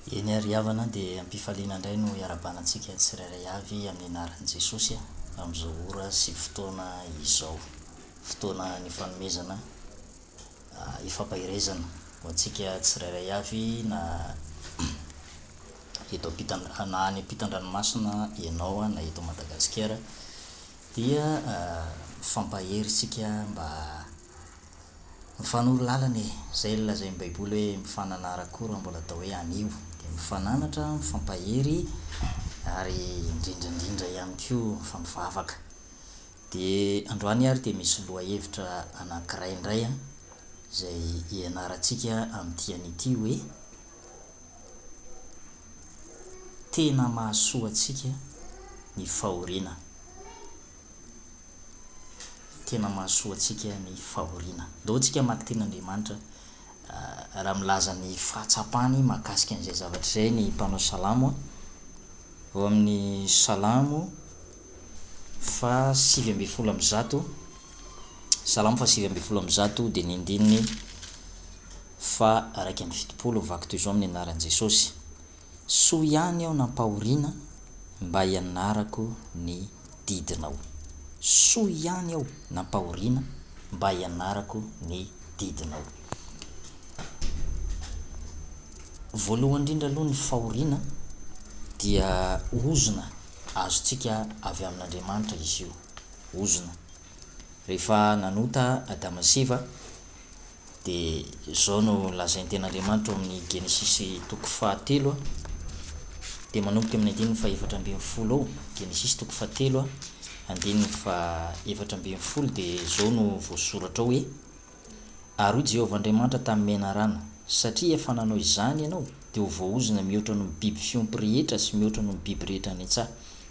Eny ary havana dia am-pifaliana indray no iarahabana antsika tsirairay avy amin'ny anaran'i Jesosy amin'izao ora sy fotoana izao. Fotoana nifanomezana ifampaherezana ho antsika tsirairay avy na eto ampitan na any ampitan-dranomasina ianao na eto Madagasikara dia mifampahery isika mba Mifanoro lalana e! Izay ilay lazain'ny baiboly hoe mifananara koa raha mbola atao hoe anio. Dia mifananatra, mifampahery ary indrindra indrindra ihany koa mifampivavaka. Dia androany ary dia misy lohahevitra anankiray indray an, izay hianarantsika amin'ity anio ity hoe, Tena mahasoa antsika ny fahoriana. Tena mahasoa antsika ny fahoriana. Ndao tsika hamaky tenin'Andriamanitra raha milaza ny fahatsapany mahakasika an'izay zavatra izay ny mpanao salamo ao amin'ny Salamo faha 119, Salamo faha 119 dia ny andininy faha 71, vaky toy izao amin'ny anaran'i Jesosy. Soa ihany aho nampahoriana mba hianarako ny didinao. Soa ihany aho nampahoriana mba hianarako ny didinao. Voalohany indrindra aloha ny fahoriana dia ozona azontsika avy amin'Andriamanitra izy io. Ozona. Rehefa nanota Adama sy Eva Dia izao no lazain'ny Tenin'Andriamanitra ao amin'ny Genesisy toko fahatelo, dia manomboka amin'ny andininy fahefatra ambinifolo ao, Genesisy toko fahatelo, andininy fahefatra ambinifolo, dia izao no voasoratra ao hoe, Ary hoy Jehovah Andriamanitra tamin'ny menarana, Satria efa nanao izany ianao, dia ho voaozona mihoatra noho ny biby fiompy rehetra sy mihoatra noho ny biby rehetra any an-tsaha.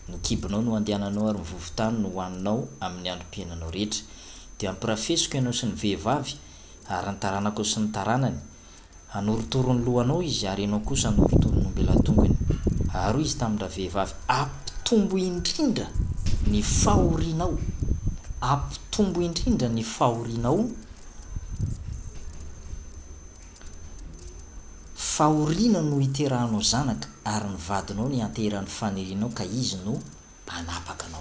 Ny kibonao no handehananao ary ny vovon-tany no hohaninao amin'ny androm-piainanao rehetra. Dia hampirafesiko ianao sy ny vehivavy, ary ny taranakao sy ny taranany. Hanorotoro ny lohanao izy, ary ianao kosa hanorotoro ny ombelahatongony. Ary hoy izy tamin-dravehivavy, Ampitombo indrindra ny fahorianao, ampitombo indrindra ny fahorianao, Fahoriana no hiterahanao zanaka, ary ny vadinao no hianteheran'ny fanirianao ka izy no hanapaka anao.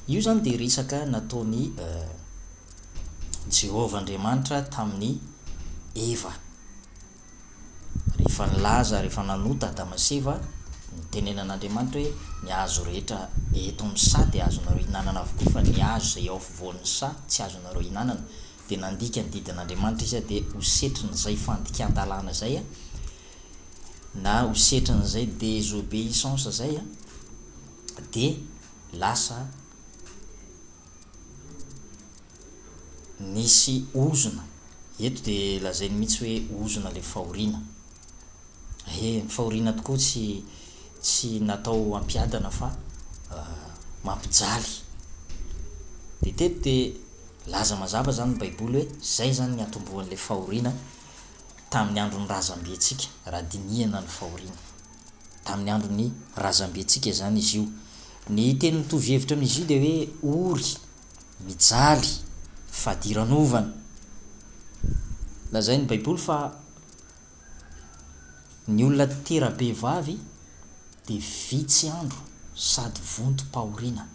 Io izany dia resaka nataon'i Jehovah Andriamanitra tamin'i Eva. Rehefa nilaza, rehefa nanota Adama sy Eva, nitenenan'Andriamanitra hoe ny hazo rehetra eto amin'ny saha dia azonareo hinanana avokoa fa ny hazo izay ao afovoan'ny saha tsy azonareo hinanana. Dia nandika ny didin'Andriamanitra izy dia ho setrin'izay fandikan-dalàna izay na ho setrin'izay désobéissance izay dia lasa nisy ozona. Eto dia lazainy mihitsy hoe ozona ilay fahoriana. He, ny fahoriana tokoa tsy tsy natao hampiadana fa mampijaly. Dia teto dia laza mazava izany ny Baiboly hoe izay izany ny hatombohan'ilay fahoriana tamin'ny andron'ny razambentsika, raha dinihana ny fahoriana. Tamin'ny andron'ny razambentsika izany izy io. Ny teny mitovy hevitra amin'izy io dia hoe ory, mijaly, fadiranovana. Lazain'ny Baiboly fa Ny olona tera-behivavy dia vitsy andro sady vontom-pahoriana.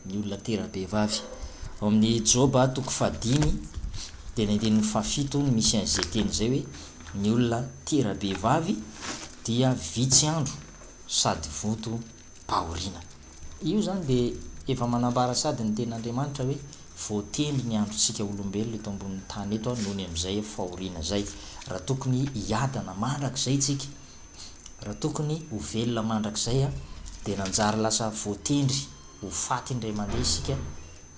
Ny olona tera-behivavy. Ao amin'ny Joba toko fahadimy dia ny andininy fahafito no misy an'izay teny izay hoe ny olona tera-behivavy dia vitsy andro sady vontom-pahoriana. Io izany dia efa manambara sady ny tenin'Andriamanitra hoe voatendry ny androntsika olombelona eto ambonin'ny tany eto noho ny amin'izay fahoriana izay. Raha tokony hiadana mandrakizay tsika, raha tokony ho velona mandrakizay dia nanjary lasa voatendry ho faty indray mandeha isika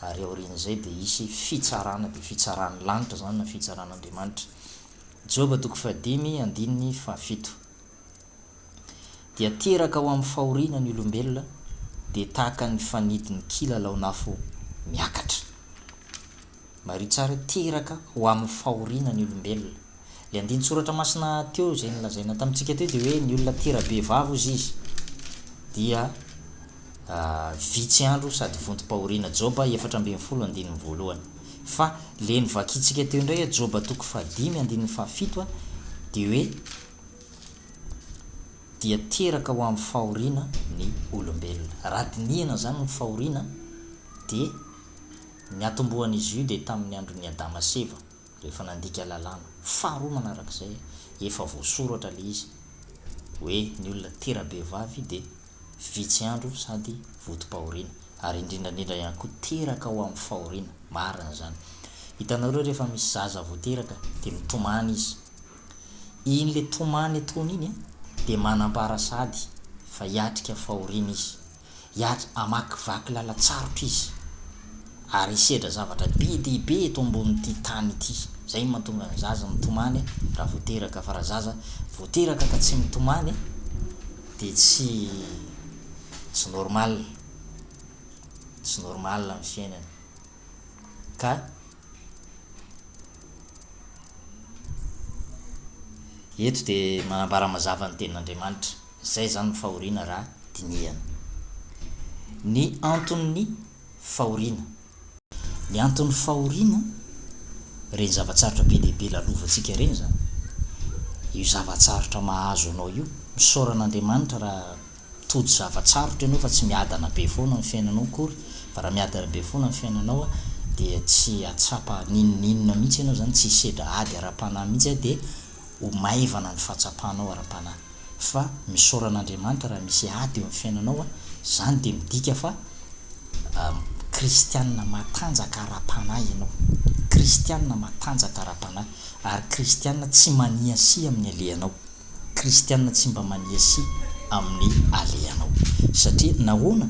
ary aorian'izay dia hisy fitsarana, dia fitsaran'ny lanitra izany na fitsaran'Andriamanitra. Joba toko fahadimy andininy fahafito. Dia teraka ho amin'ny fahoriana ny olombelona, dia tahaka ny fanidin'ny kilalaon'afo miakatra. Mariho tsara hoe teraka ho amin'ny fahoriana ny olombelona. Ilay andinin-tsoratra masina teo izay nolazaina tamintsika teo dia hoe ny olona tera-behivavy hozy izy dia vitsy andro sady vontom-pahoriana. Joba 14 andininy voalohany. Fa ilay novakintsika teo indray, Joba toko fahadimy andininy fahafito dia hoe. dia teraka ho amin'ny fahoriana ny olombelona. Raha dinihana izany ny fahoriana dia ny hatombohan'izy io dia tamin'ny andron'i Adama sy Eva rehefa nandika lalàna. Faharoa manarak'izay, efa voasoratra ilay izy hoe ny olona tera-behivavy dia vitsy andro sady votom-pahoriana, ary indrindra indrindra ihany koa teraka ho amin'ny fahoriana. Marina izany. Hitanareo rehefa misy zaza vao teraka dia mitomany izy. Iny le tomany ataony iny dia manambara sahady fa hiatrika fahoriana izy. Hiatra hamakivaky lalan-tsarotra izy ary hisedra zavatra be dia be eto ambonin'ity tany ity. Izay no mahatonga ny zaza mitomany raha vao teraka fa raha zaza vao teraka ka tsy mitomany dia tsy tsy normal, tsy normal ny fiainany ka. Eto dia manambara mazava ny tenin'Andriamanitra. Izay izany ny fahoriana raha dinihana. Ny anton'ny fahoriana. Ny anton'ny fahoriana, ireny zava-tsarotra be dia be lalovantsika ireny izany, io zava-tsarotra mahazo anao io, misaora an'Andriamanitra raha tojo zava-tsarotra ianao fa tsy miadana be foana ny fiainanao akory, fa raha miadana be foana ny fiainanao dia tsy hahatsapa n'inon'inona mihitsy ianao izany, tsy hisedra ady ara-panahy mihitsy dia ho maivana ny fahatsapanao ara-panahy. Fa misaora an'Andriamanitra raha misy ady eo amin'ny fiainanao, izany dia midika fa kristiana matanjaka ara-panahy ianao, kristiana matanjaka ara-panahy, ary kristiana tsy maniasia amin'ny alehanao. Kristiana tsy mba maniasia amin'ny alehanao. Satria nahoana?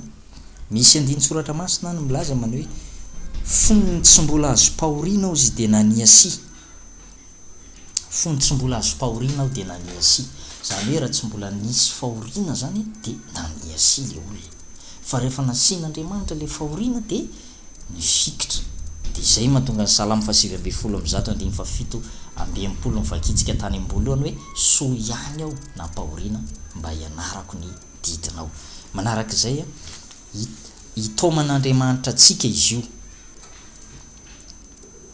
Misy andinin-tsoratra masina any milaza manao hoe, Fony tsy mbola azom-pahoriana aho izy dia naniasia. Fony tsy mbola azom-pahoriana aho dia naniasia. Izany hoe raha tsy mbola nisy fahoriana izany dia naniasia ilay olona. Fa rehefa nasian'Andriamanitra ilay fahoriana dia nifikitra. Dia izay mahatonga ny Salamo faha-119 andininy faha-67 novakintsika tany am-boalohany hoe, Soa ihany aho nampahoriana mba hianarako ny didinao. Manaraka izay, hitaoman'Andriamanitra antsika izy io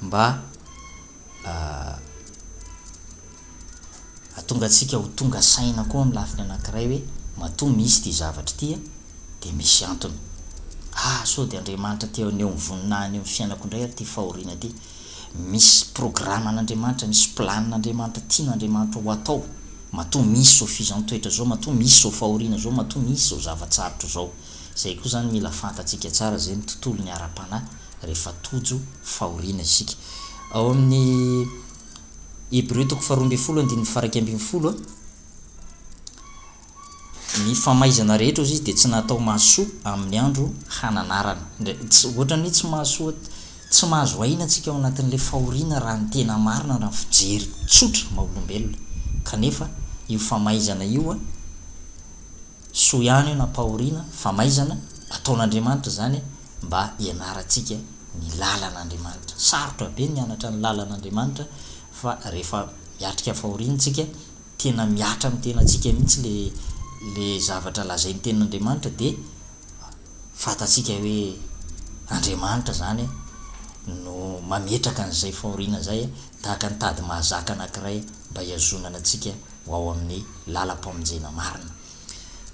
mba Hahatonga antsika ho tonga saina koa amin'ny lafiny anankiray hoe matoa misy ity zavatra ity dia misy antony. Ah, sao dia Andriamanitra te haneho ny voninahiny eo amin'ny fiainako indray ary ity fahoriana ity. Misy programan'Andriamanitra, misy planin'Andriamanitra tian'Andriamanitra ho atao. Matoa misy izao fizan-toetra izao, matoa misy izao fahoriana izao, matoa misy izao zava-tsarotra izao. Izay koa izany mila fantatsika tsara izay ny tontolon'ny ara-panahy rehefa tojo fahoriana isika. Ao amin'ny Hebreo toko faharoa ambin'ny folo andininy faha-11, Ny famaizana rehetra hozy izy dia tsy natao mahasoa amin'ny andro hananarana. Indray, tsy, ohatran'ny hoe tsy mahasoa, tsy mahazo aina antsika ao anatin'ilay fahoriana raha ny tena marina, raha ny fijery tsotra maha olombelona. Kanefa io famaizana io, soa ihany io nampahoriana, famaizana, ataon'Andriamanitra izany mba hianarantsika ny lalan'Andriamanitra. Sarotra be ny mianatra ny lalan'Andriamanitra fa rehefa miatrika fahoriana isika, tena mihatra amin'ny tenantsika mihitsy le le zavatra lazain'ny tenin'Andriamanitra dia fantatsika hoe Andriamanitra izany no mametraka an'izay fahoriana izay tahaka ny tady mahazaka anankiray mba hihazonana antsika ho ao amin'ny lalam-pamonjena marina.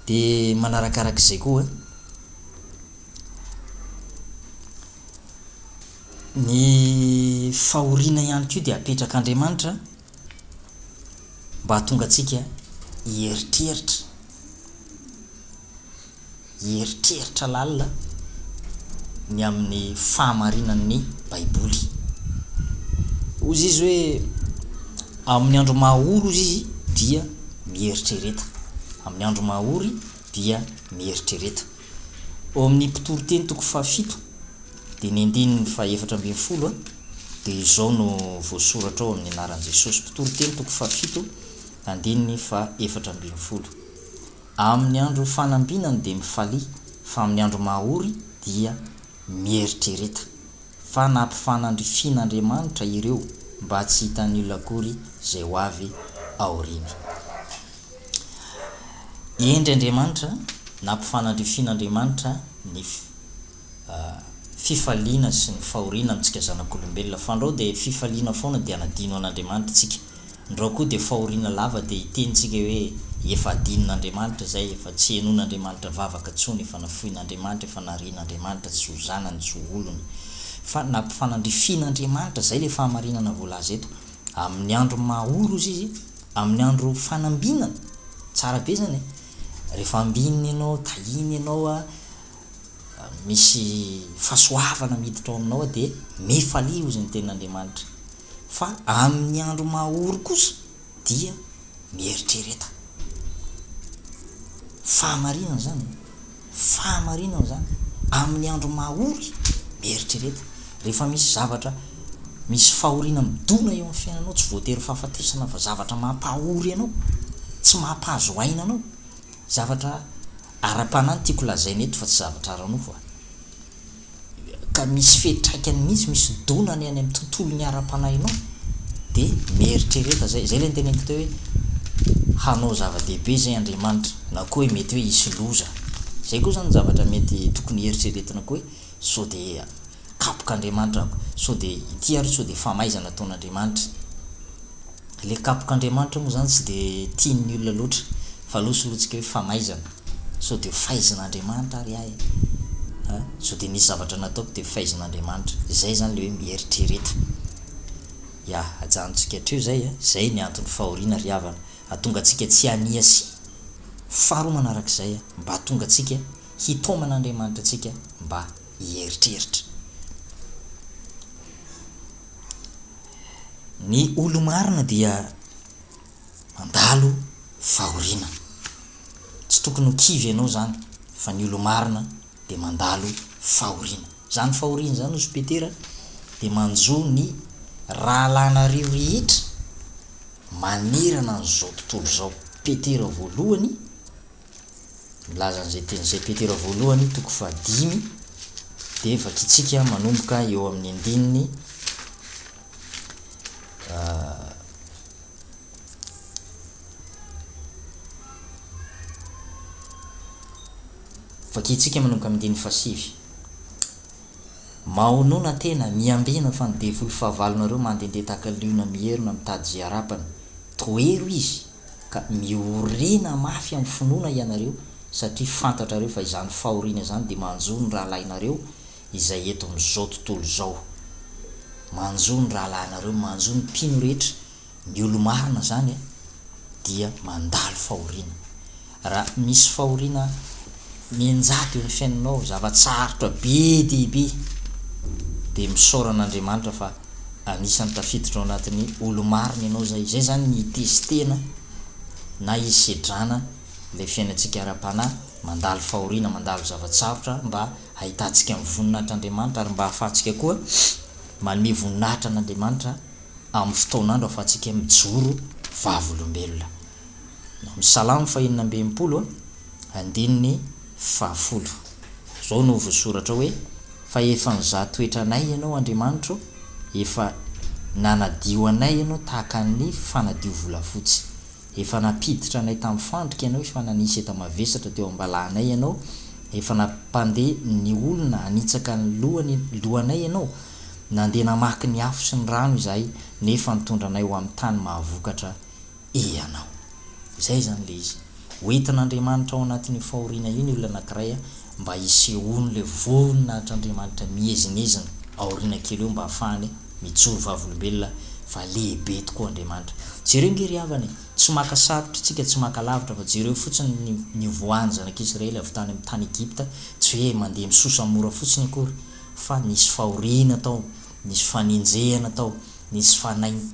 Dia manarakarak'izay koa, Ny fahoriana ihany koa dia apetrak'Andriamanitra mba hahatonga antsika hieritreritra, hieritreritra lalina ny amin'ny fahamarinan'ny Baiboly. Hozy izy hoe amin'ny andro maha-ory hozy izy dia mieritrereta. Amin'ny andro maha-ory dia mieritrereta. Ao amin'ny Mpitoriteny toko fahafito dia ny andininy faha 14 dia izao no voasoratra ao amin'ny anaran'i Jesosy. Mpitoriteny toko fahafito andininy faha 14. Amin'ny andro fanambinany dia mifalia, fa amin'ny andro maha-ory dia mieritrereta. Fa nampifanandrifian'Andriamanitra ireo mba tsy hitan'ny olona akory izay ho avy aoriany. Hendry Andriamanitra, nampifanandrifian'Andriamanitra ny fifaliana sy ny fahoriana amintsika zanak'olombelona. Fandrao dia fifaliana foana dia hanadino an'Andriamanitra isika. Ndrao koa dia fahoriana lava dia hiteny tsika hoe. Efa adinon'Andriamanitra izay, efa tsy henoin'Andriamanitra vavaka intsony, efa nafoin'Andriamanitra, efa narian'Andriamanitra tsy ho zanany, tsy ho olony. Fa nampifanandrifian'Andriamanitra, izay ilay fahamarinana voalaza eto. Amin'ny andro maha-ory hozy izy, amin'ny andro fanambinana, tsara be izany e! Rehefa ambinina ianao, tahiana ianao, misy fahasoavana miditra ao aminao dia mifalia hozy ny tenin'Andriamanitra. Fa amin'ny andro maha-ory kosa dia mieritrereta. Fahamarinana izany e! Fahamarinana izany. Amin'ny andro maha-ory, mieritrereta. Rehefa misy zavatra, misy fahoriana midona eo amin'ny fiainanao, tsy voatery fahafatesana fa zavatra mampahory anao, tsy mampahazo aina anao, zavatra ara-panahy no tiako lazaina eto fa tsy zavatra ara-nofo a! Ka misy fiantraikany mihitsy, misy donany any amin'ny tontolon'ny ara-panahinao, dia mieritrereta izay, izay ilay noteneniko teo hoe hanao zava-dehibe izay Andriamanitra, na koa hoe mety hoe hisy loza. Izay koa izany zavatra mety tokony hieritreretina koa hoe sao dia kapok'Andriamanitra aho, sao dia ity ary sao dia famaizana ataon'Andriamanitra. Ilay kapok'Andriamanitra moa izany tsy dia tian'ny olona loatra fa aleo solointsika hoe famaizana. Sao dia faizin'Andriamanitra ary aho e! A! Sao dia nisy zavatra nataoko dia faizin'Andriamanitra. Izay izany ilay hoe mieritrereta. Ya, ajanontsika hatreo izay a! Izay ny anton'ny fahoriana ry havana. Hahatonga antsika tsy haniasia. Faharoa manarak'izay, mba hahatonga antsika hitaoman'Andriamanitra antsika mba hieritreritra. Ny olo-marina dia mandalo fahoriana. Tsy tokony ho kivy ianao izany fa ny olo-marina dia mandalo fahoriana. Izany fahoriana izany hozy Petera dia manjo ny rahalahinareo rehetra manerana an'izao tontolo izao. Petera voalohany Milaza an'izay teny izay Petera voalohany toko fahadimy dia vakintsika manomboka eo amin'ny andininy Vakintsika manomboka amin'ny andininy fahasivy. Mahonona tena, miambena fa ny devoly fahavalonareo mandehandeha tahaka ny liona mierona mitady izay harapany. Tohero izy. Ka miorena mafy amin'ny finoana ianareo, satria fantatrareo fa izany fahoriana izany dia manjo ny rahalahinareo izay eto amin'izao tontolo izao. Manjo ny rahalahinareo, manjo ny mpino rehetra, ny olo-marina izany dia mandalo fahoriana. Raha misy fahoriana mianjady eo amin'ny fiainanao, zava-tsarotra be dia be, dia misaora an'Andriamanitra fa anisan'ny tafiditra ao anatin'ny olo-marina ianao izay. Izay izany ny hitestena na hisedrana ilay fiainantsika ara-panahy, mandalo fahoriana, mandalo zava-tsarotra mba hahitantsika ny voninahitr'Andriamanitra ary mba hahafahantsika koa manome voninahitra an'Andriamanitra amin'ny fotoan'andro ahafahantsika mijoro vavolombelona. Amin'ny Salamo fahenina amby 60, andininy fahafolo. Izao no voasoratra hoe, Fa efa nizaha toetra anay Ianao, Andriamanitro, efa nanadio anay Ianao tahaka ny fanadio volafotsy. Efa nampiditra anay tamin'ny fandrika Ianao, efa nanisy enta-mavesatra teo am-balahanay Ianao, efa nampandeha ny olona hanitsaka ny lohany lohanay Ianao. Nandeha namaky ny afo sy ny rano izahay, nefa nitondra anay ho amin'ny tany mahavokatra Ianao. Izay izany ilay izy. Ho entin'Andriamanitra ao anatin'io fahoriana io ny olona anankiray mba hisehoan'ilay voninahitr'Andriamanitra miezinezina aoriana kely eo mba hahafahany mijoro vavolombelona fa lehibe tokoa Andriamanitra. Jereo nge ry havana e! Tsy maka sarotra isika, tsy maka lavitra fa jereo fotsiny ny nivoahan'ny zanak'Israely avy tany amin'ny tany Egypta, tsy hoe mandeha misosa mora fotsiny akory fa nisy fahoriana tao, nisy fanenjehana tao, Nisy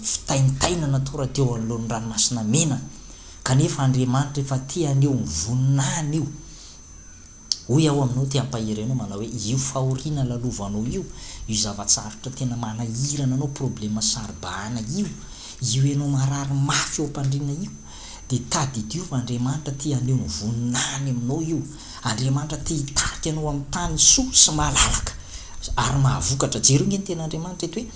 fitaintainana tora teo anoloan'ny Ranomasina Mena, kanefa Andriamanitra efa te haneho ny voninahiny io. Hoy aho aminao te hampahery anao manao hoe io fahoriana lalovanao io, io zava-tsarotra tena manahirana anao, problema saro-bahana io, io ianao marary mafy eo am-pandriana io, dia tadidio fa Andriamanitra te haneho ny voninahiny aminao io. Andriamanitra te hitarika anao amin'ny tany soa sy malalaka ary mahavokatra. Jereo nge ny tenin'Andriamanitra eto hoe.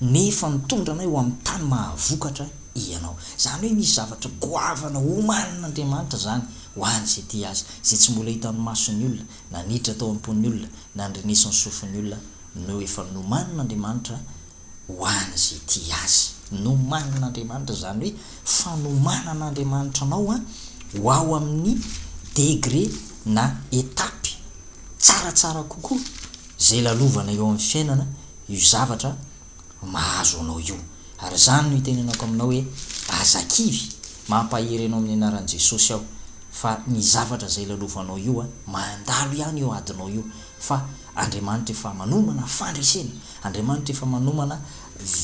Nefa nitondra anay ho amin'ny tany mahavokatra Ianao. Izany hoe misy zavatra goavana omanin'Andriamanitra izany ho an'izay tia Azy, izay tsy mbola hitan'ny mason'ny olona, na niditra tao am-pon'ny olona, na nandrenesin'ny sofin'ny olona, no efa nomanin'Andriamanitra ho an'izay tia Azy. Nomanin'Andriamanitra, izany hoe fanomanan'Andriamanitra anao. ho ao amin'ny degré na étape tsaratsara kokoa izay lalovana eo amin'ny fiainana io zavatra mahazo anao io. Ary izany no itenenako aminao hoe aza kivy, mampahery anao amin'ny anaran'i Jesosy aho fa ny zavatra izay lalovanao io mandalo ihany io adinao io fa Andriamanitra efa manomana fandresena, Andriamanitra efa manomana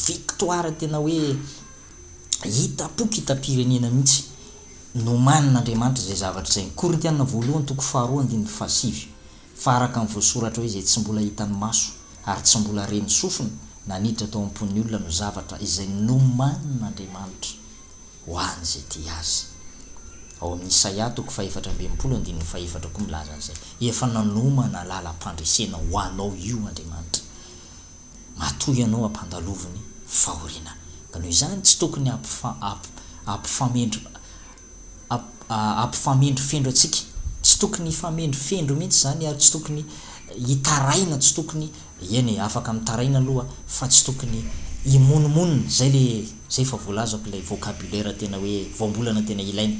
victoire tena hoe hita-poko hita-pirenena mihitsy. Nomanin'Andriamanitra izay zavatra izay. Korintiana voalohany toko faharoa andininy fahasivy. Fa araka ny voasoratra hoe izay tsy mbola hitan'ny maso ary tsy mbola ren'ny sofina na niditra tao am-pon'ny olona no zavatra izay nomanin'Andriamanitra ho an'izay tia Azy. Ao amin'ny Isaia toko fahefatra amby 60 andininy fahefatra koa milaza an'izay. Efa nanomana lalam-pandresena ho anao io Andriamanitra. Matoa ianao ampandaloviny fahoriana. Ka noho izany tsy tokony hampifamendro hampifamendrofendro antsika. Tsy tokony hifamendrofendro mihitsy izany ary tsy tokony hitaraina, tsy tokony, eny e, afaka mitaraina aloha fa tsy tokony himonomonona, izay le, izay efa voalazako ilay vocabulaire tena hoe voambolana tena ilaina.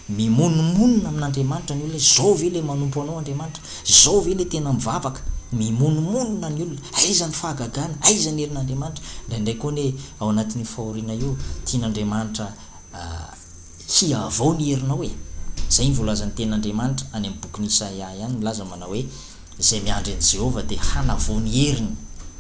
Mimonomonona amin'Andriamanitra ny olona hoe izao ve ilay manompo anao Andriamanitra? Izao ve ilay tena mivavaka? Mimonomonona ny olona, aiza ny fahagagana, aiza ny herin'Andriamanitra? Indraindray koa anie ao anatin'io fahoriana io, tian'Andriamanitra hihavao ny herinao e! Izay ny voalazan'ny Tenin'Andriamanitra any amin'ny bokin'i Isaia ihany milaza manao hoe, Izay miandry an'i Jehovah dia hanavao ny heriny.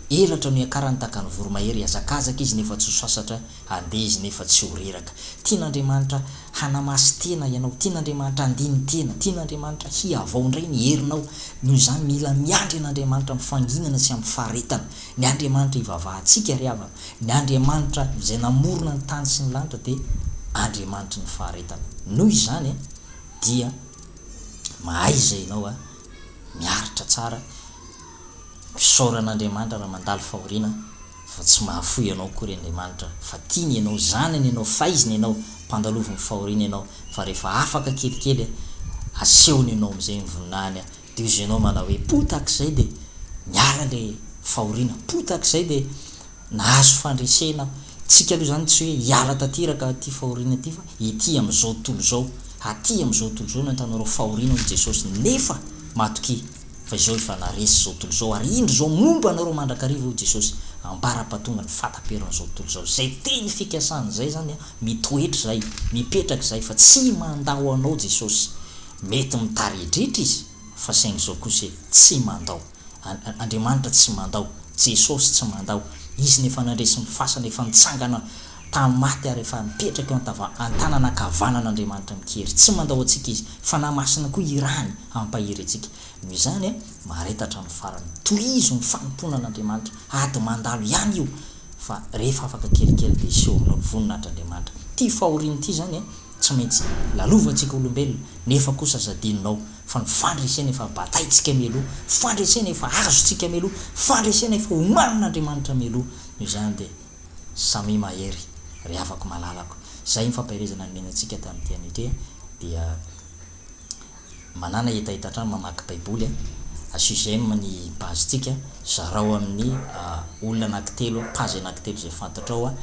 Elatra no hiakarany tahaka ny voromahery, hihazakazaka izy nefa tsy ho sasatra, handeha izy nefa tsy ho reraka. Tian'Andriamanitra hanamasy tena ianao, tian'Andriamanitra handini-tena, tian'Andriamanitra hihavao indray ny herinao. Noho izany, mila miandry an'Andriamanitra amin'ny fanginana sy amin'ny faharetana. Ny Andriamanitra ivavahantsika ry havana, ny Andriamanitra izay namorona ny tany sy ny lanitra dia Andriamanitry ny faharetana. Noho izany dia mahaiza ianao miaritra tsara, misaora an'Andriamanitra raha mandalo fahoriana fa tsy mahafoy anao akory Andriamanitra fa tiany ianao, zanany ianao, faiziny ianao, mpandalovin'ny fahoriana ianao fa rehefa afaka kelikely asehony anao amin'izay ny voninahiny Dia hozy ianao manao hoe potak izay dia niala ilay fahoriana, potak izay dia nahazo fandresena aho. Tsika aloha izany tsy hoe hiala tanteraka aty fahoriana aty fa ety amin'izao tontolo izao, aty amin'izao tontolo izao no ahitanareo fahoriana hoy Jesosy nefa matokia fa izao efa naharesy izao tontolo izao ary indro izao momba anareo mandrakariva hoy Jesosy ambara-pahatonga ny fahataperan'izao tontolo izao. Izay teny fikasana izay izany mitoetra izay, mipetraka izay fa tsy mandao anao Jesosy. Mety mitaredretra izy fa saingy izao kosa e, tsy mandao. Andriamanitra tsy mandao, Jesosy tsy mandao. Izy no efa nandresy ny fasana, efa nitsangana tamin'ny maty ary efa mipetraka eo antava an-tanana ankavanan'Andriamanitra mikery. Tsy mandao antsika Izy. Fanahy Masina koa irahiny hampahery antsika. Noho izany, mahareta hatramin'ny farany. Tohizo ny fanompoana an'Andriamanitra. Ady mandalo ihany io fa rehefa afaka kelikely dia hiseho aminao ny voninahitr'Andriamanitra. Ity fahoriana ity izany e, Tsy maintsy lalovantsika olombelona, nefa kosa aza adinonao fa ny fandresena efa bataintsika mialoha, fandresena efa azontsika mialoha, fandresena efa omanin'Andriamanitra mialoha. Noho izany dia samia mahery ry havako malalako. Izay ny fampaherezana nomena antsika tamin'ity anio ity dia. Manàna hetaheta hatrany mamaky baiboly a! Asio j'aime ny page tsika, zarao amin'ny olona anankitelo, page anankitelo izay fantatrao a!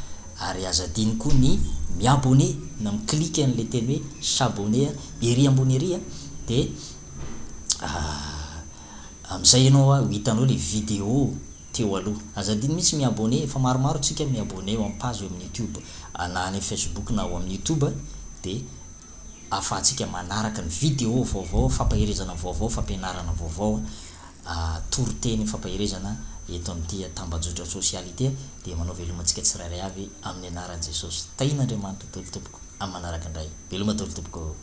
Ary aza adino koa ny mi-abonner na mi-clique an'ilay teny hoe s'abonner ery ambony ery a! Dia amin'izay ianao ho hitanao ilay vidéo teo aloha. Aza adino mihitsy mi-abonner, efa maromaro tsika mi-abonner eo amin'ny page eo amin'ny youtube na any facebook na ao amin'ny youtube dia ahafahantsika manaraka ny video vaovao, fampaherezana vaovao, fampianarana vaovao, toriteny fampaherezana eto amin'ity tambajotra sosialy ity dia manao veloma antsika tsirairay avy amin'ny anaran'i Jesosy. Tahian'Andriamanitra daholo tompoko amin'ny manaraka indray. Veloma daholo tompoko.